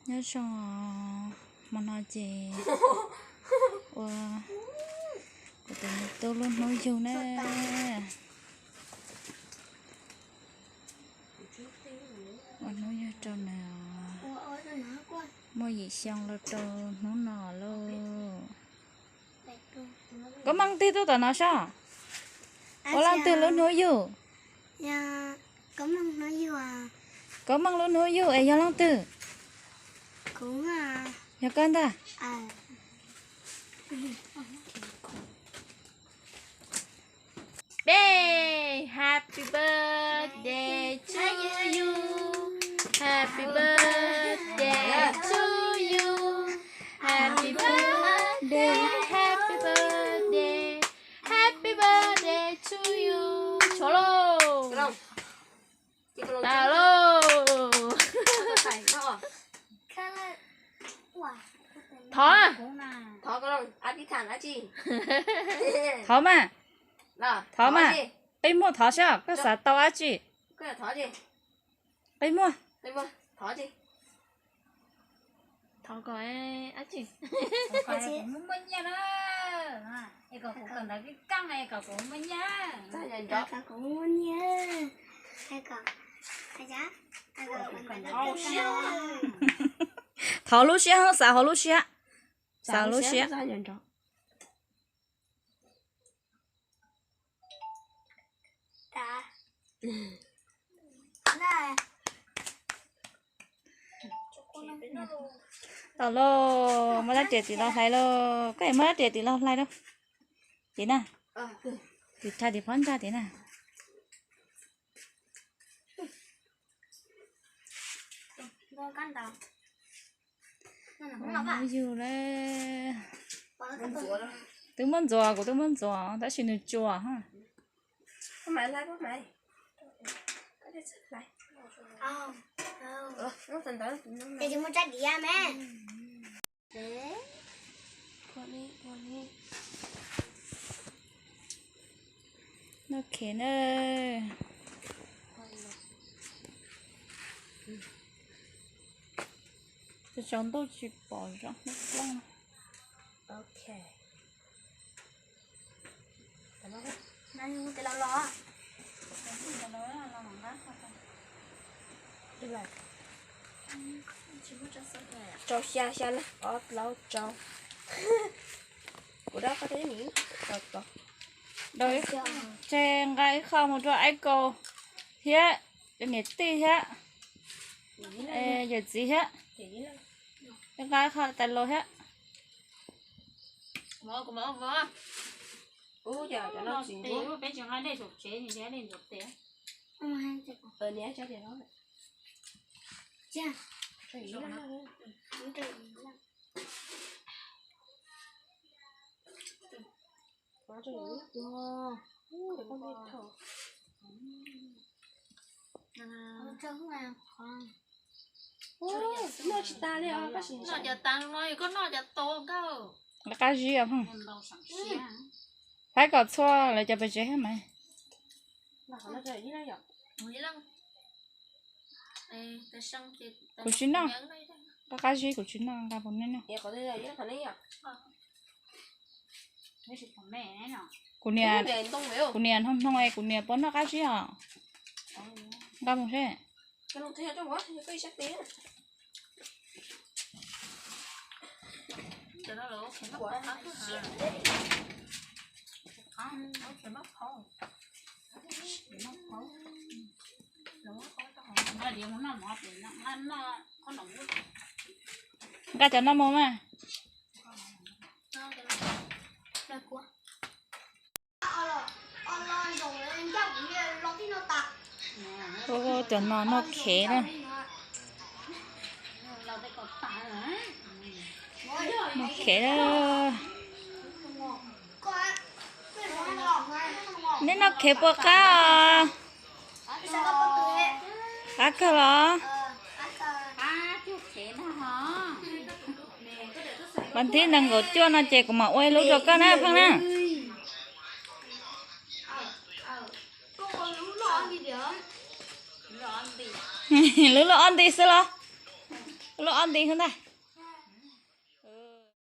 Nyob zoo, hmo no ces ua kuv tus me tub lub hnub yug na. Ua hnub yug rau nws, muaj yim xyoo los rau hnub no lauj. Koob Meej tig tuaj tom no soj. Ua leej twg lub hnub yug? Koob Meej lub hnub yug es yog leej twg? Yog koj ntag. Happy birthday to you. Happy birthday to you. Happy birthday, happy birthday, happy birthday to you. Tshuav lauj. Tas lauj. Thov. Thov mas. Thov mas. Qi muag thov saib koj xav tau dab tsi. Qi muag. Thov kom dab tsi. Muaj nyiaj na. Es kom kuv kawm ntawv kawg kawg es kom kuv muaj nyiaj. Kom kuv muaj nyiaj. Thov lub siab, xav hauv lub siab. Xav lub siab. Tau lauj, muab rab riam tim los hlais lauj. Koj muab rab riam tim los hlais lauj. Tim na. Tim rhais tim phab ntsa tim na. Hnub yug lawm. Twb muab ntxuav, kuv twb muab ntxuav tab sis nws tsuas. Noj khev na. Tsaus ntuj tsis pom zoo hmoob plooj. Rau xya, xya na, ob plaub rau. Kuv dab qab teb mi rau tau. Tseg nqa ib qho mus rau Aib Kaus thiab, rau niam tij thiab, yawm txiv thiab. Nqa ib qho tais laus thiab. Noj cov tas no koj noj cov tau nkauj. Lawv qab zib os. Faib kom txhua lawv cov pes tsev thiab mas. Kuv tsis noj. Qab qab zib kuv tsis noj, nqa puas noj noj. Kuv niam, kuv niam hnoos hnoos es kuv niam puas noj qab zib os. Nqa mus seb. Nqa cov no mus mas. Ua cov no noj khev na. Noj khev na. Neb noj khev puas qab os? Qab kawg los? Vas thib nees nkaum cuaj no ces kuv mam ua ib lub rau koj na Pheej na. Lub loj ob nti xwb los? Lub ob nti xwb ntag.